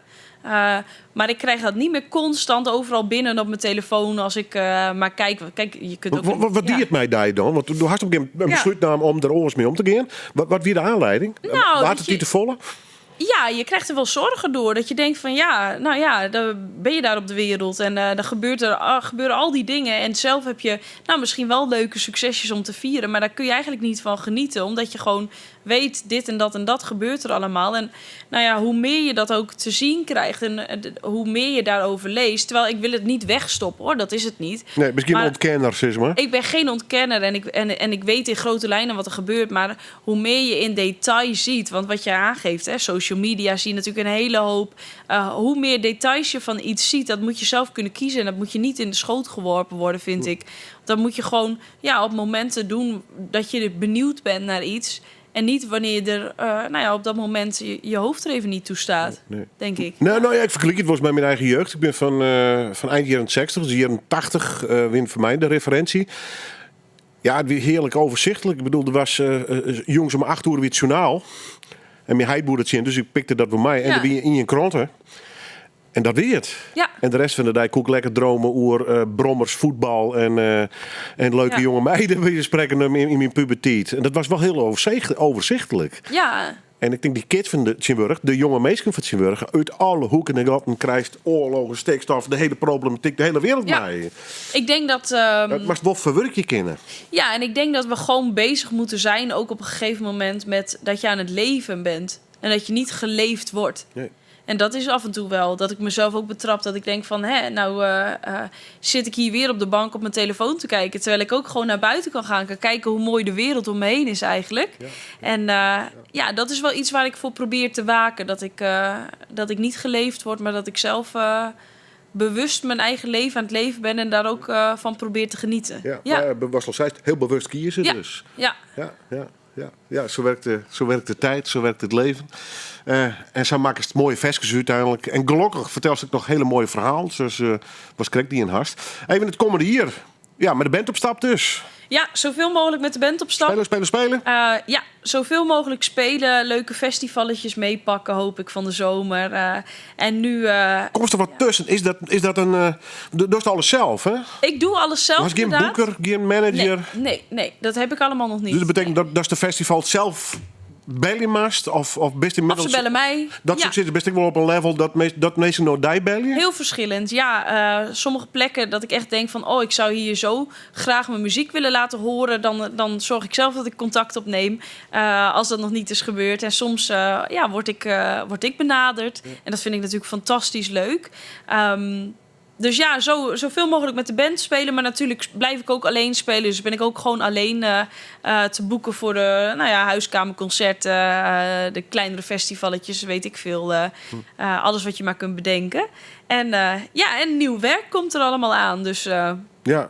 Maar ik krijg dat niet meer constant overal binnen op mijn telefoon als ik maar kijk. Kijk, je kunt ook Wat ja. die het mij daar dan? Want du hast op een gegeven moment een besluit nam om er oars mee om te gaan. Wat wie de aanleiding? Waard het niet te volle? Ja, je krijgt er wel zorgen door. Dat je denkt van ja, nou ja, dan ben je daar op de wereld. En dan gebeuren al die dingen. En zelf heb je misschien wel leuke succesjes om te vieren. Maar daar kun je eigenlijk niet van genieten. Omdat je gewoon weet dit en dat en dat gebeurt er allemaal. En nou ja, hoe meer je dat ook te zien krijgt en hoe meer je daarover leest. Terwijl ik wil het niet wegstoppen hoor, dat is het niet. Nee, misschien Maar- ontkenner, zeg maar. Ik ben geen ontkenner en ik weet in grote lijnen wat er gebeurt. Maar hoe meer je in detail ziet, want wat je aangeeft, hè, social media zie je natuurlijk een hele hoop. Hoe meer details je van iets ziet, dat moet je zelf kunnen kiezen. En dat moet je niet in de schoot geworpen worden, vind ik. Dat moet je gewoon ja, op momenten doen dat je benieuwd bent naar iets. En niet wanneer je er nou ja, op dat moment je hoofd er even niet toe staat, Nee. denk ik. Nou ja, ik vergelijk het wel eens met mijn eigen jeugd. Ik ben van eind jaren 60, dus jaren 80, win voor mij de referentie. Ja, het was heerlijk overzichtelijk. Ik bedoel, er was jongens om 8 uur weer het journaal. En mijn heidboer dat zien, dus ik pikte dat bij mij. En er wie in je kranten. En dat weer het. En de rest van de dag koek lekker dromen oer brommers, voetbal en leuke jonge meiden. We spreken hem in mijn puberteit. En dat was wel heel overzichtelijk. En ik denk die kids van de Tjinburg, de jonge meisjes van Tjinburg, uit alle hoeken en gaten krijgt oorlogen, stikstof, de hele problematiek, de hele wereld mee. Ik denk dat, Het mag wel verwerk je kennen. Ja, en ik denk dat we gewoon bezig moeten zijn, ook op een gegeven moment, met dat je aan het leven bent. En dat je niet geleefd wordt. En dat is af en toe wel, dat ik mezelf ook betrap. Dat ik denk van, hè, nou zit ik hier weer op de bank op mijn telefoon te kijken. Terwijl ik ook gewoon naar buiten kan gaan. Kan kijken hoe mooi de wereld om me heen is eigenlijk. En dat is wel iets waar ik voor probeer te waken. Dat ik niet geleefd word, maar dat ik zelf bewust mijn eigen leven aan het leven ben. En daar ook van probeer te genieten. Ja, maar was al zei, heel bewust kiezen dus. Ja, ja. Ja, ja, zo werkt de tijd, zo werkt het leven. En zo maken ze het mooie versjes uiteindelijk. En gelukkig vertelt ze ook nog hele mooie verhalen. Zoals was krek die in hast. Even het komende hier. Ja, met de band op stap dus. Ja, zoveel mogelijk met de band op stap. Spelen, spelen, spelen. Ja, zoveel mogelijk spelen. Leuke festivalletjes meepakken, hoop ik, van de zomer. En nu... Komt er wat tussen? Is dat een... Doe je alles zelf, hè? Ik doe alles zelf, Was geen inderdaad. boeker, geen manager? Nee, nee, nee, dat heb ik allemaal nog niet. Dus dat betekent dat de festival zelf bellen mast? Of best inmiddels... Of ze bellen mij. Dat soort zitten best ik wel op een level dat meesten nooit die bellen? Heel verschillend, ja. Sommige plekken dat ik echt denk van... oh, ik zou hier zo graag mijn muziek willen laten horen. Dan zorg ik zelf dat ik contact opneem. Als dat nog niet is gebeurd. En soms word ik benaderd. En dat vind ik natuurlijk fantastisch leuk. Dus ja, zoveel mogelijk met de band spelen. Maar natuurlijk blijf ik ook alleen spelen. Dus ben ik ook gewoon alleen te boeken voor de huiskamerconcerten. De kleinere festivalletjes, weet ik veel. Alles wat je maar kunt bedenken. En nieuw werk komt er allemaal aan. Dus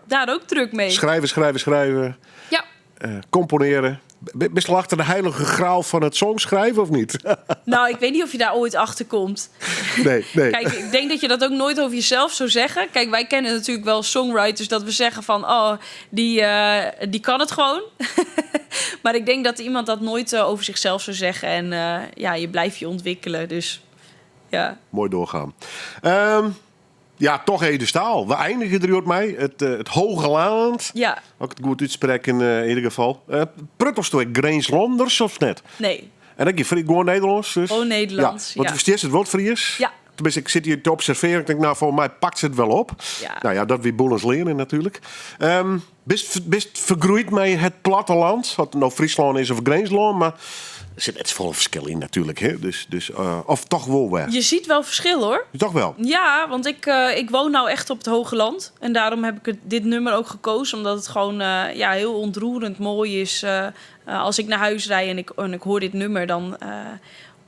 daar ook druk mee. Schrijven, schrijven, schrijven. Componeren. Ben je al achter de heilige graal van het songschrijven of niet? Nou, ik weet niet of je daar ooit achter komt. Nee, nee. Kijk, ik denk dat je dat ook nooit over jezelf zou zeggen. Kijk, wij kennen natuurlijk wel songwriters dat we zeggen van... oh, die kan het gewoon. Maar ik denk dat iemand dat nooit over zichzelf zou zeggen. En je blijft je ontwikkelen, dus ja. Mooi doorgaan. Ja, toch Ede Staal. We eindigen er op mij. Het Hoge Land. Ook het goed uitspreken in ieder geval. Pruttelst du Grijnslanders of net? Nee. En dan je gewoon Nederlands. Dus. Gewoon Nederlands, Ja, want ja. versteest het woord Fries? Ja. Tenminste, ik zit hier te observeren. Ik denk, nou, volgens mij pakt ze het wel op. Nou ja, dat weer boelens leren natuurlijk. Bist vergroeid met het platteland? Wat nou Friesland is of Grijnsland, maar er zit net vol verschil in natuurlijk. Hè? Of toch wel weg. Je ziet wel verschil, hoor. Toch wel? Ja, want ik woon nou echt op het Hoge Land. En daarom heb ik dit nummer ook gekozen. Omdat het gewoon heel ontroerend mooi is. Als ik naar huis rijd en ik hoor dit nummer, dan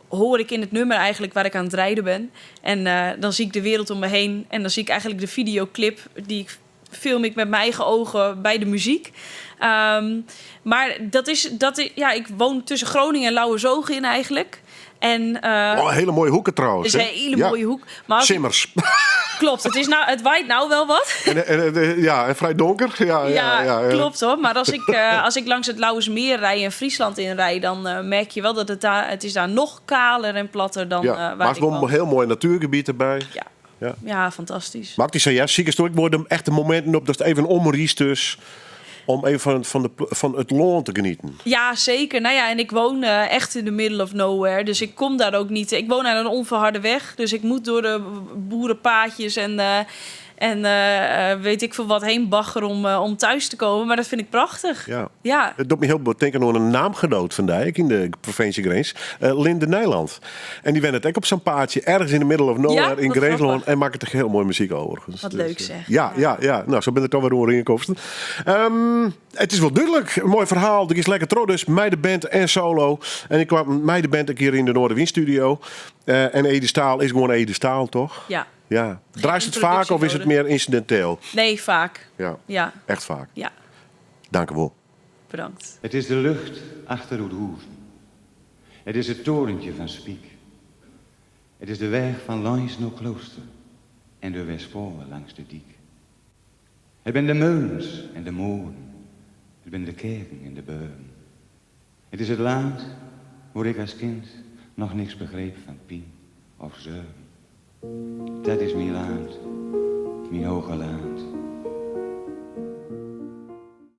hoor ik in het nummer eigenlijk waar ik aan het rijden ben. En dan zie ik de wereld om me heen. En dan zie ik eigenlijk de videoclip die ik film ik met mijn eigen ogen bij de muziek. Maar dat is, dat is, ja, ik woon tussen Groningen en Lauwersoog in eigenlijk. En Oh, hele mooie hoeken trouwens, Het is hè? een hele mooie hoek. Maar als ik Simmers. Klopt, het waait nou wel wat. En vrij donker. Ja, ja, Ja, ja, ja. klopt hoor. Maar als ik langs het Lauwersmeer rij en Friesland inrij, dan merk je wel dat het is daar nog kaler en platter dan, Ja, waar maar het ik is wel een woon. heel mooi natuurgebied erbij. Ja. Ja. Ja, fantastisch. Maar ik zei, ja, ziek is het ook. Ik word hem echt de momenten op dat het even omriest dus. Om even van het loon te genieten. Ja, zeker. En ik woon echt in the middle of nowhere. Dus ik kom daar ook niet. Ik woon aan een onverharde weg. Dus ik moet door de boerenpaadjes. En En eh, eh, weet ik veel wat heen bagger om, eh, om thuis te komen. Maar dat vind ik prachtig. Ja. Ja. Het doet me heel veel denken aan een naamgenoot van Dijk in de provincie Grins, eh, Linde Nijland. En die went het ook op zo'n paadje ergens in de middle of nowhere Ja, in wat Greensland grappig. en maakt het echt heel mooie muziek overigens. Wat Dus, leuk eh, zeg. Ja, ja, ja. Nou, zo ben ik toch weer door ingekomen. Ehm, het is wel duidelijk. Een mooi verhaal. Er is lekker tro dus. Mij de band en solo. En ik kwam mij de band een keer in de Noorderwind studio. Eh, en Ede Staal is gewoon Ede Staal, toch? Ja. Ja. Draait het vaak introductie of is het nodig. meer incidenteel? Nee, vaak. Ja, Ja. echt vaak. Ja. Dank u wel. Bedankt. Het is de lucht achter Oudhoeven. Het is het torentje van Spiek. Het is de weg van Lans naar Klooster en de Westpolen langs de diek. Het zijn de meulens en de molen. Het zijn de kerken en de beuren. Het is het land waar ik als kind nog niks begreep van pien of zeuren. Dat is mijn land, mijn hoge land.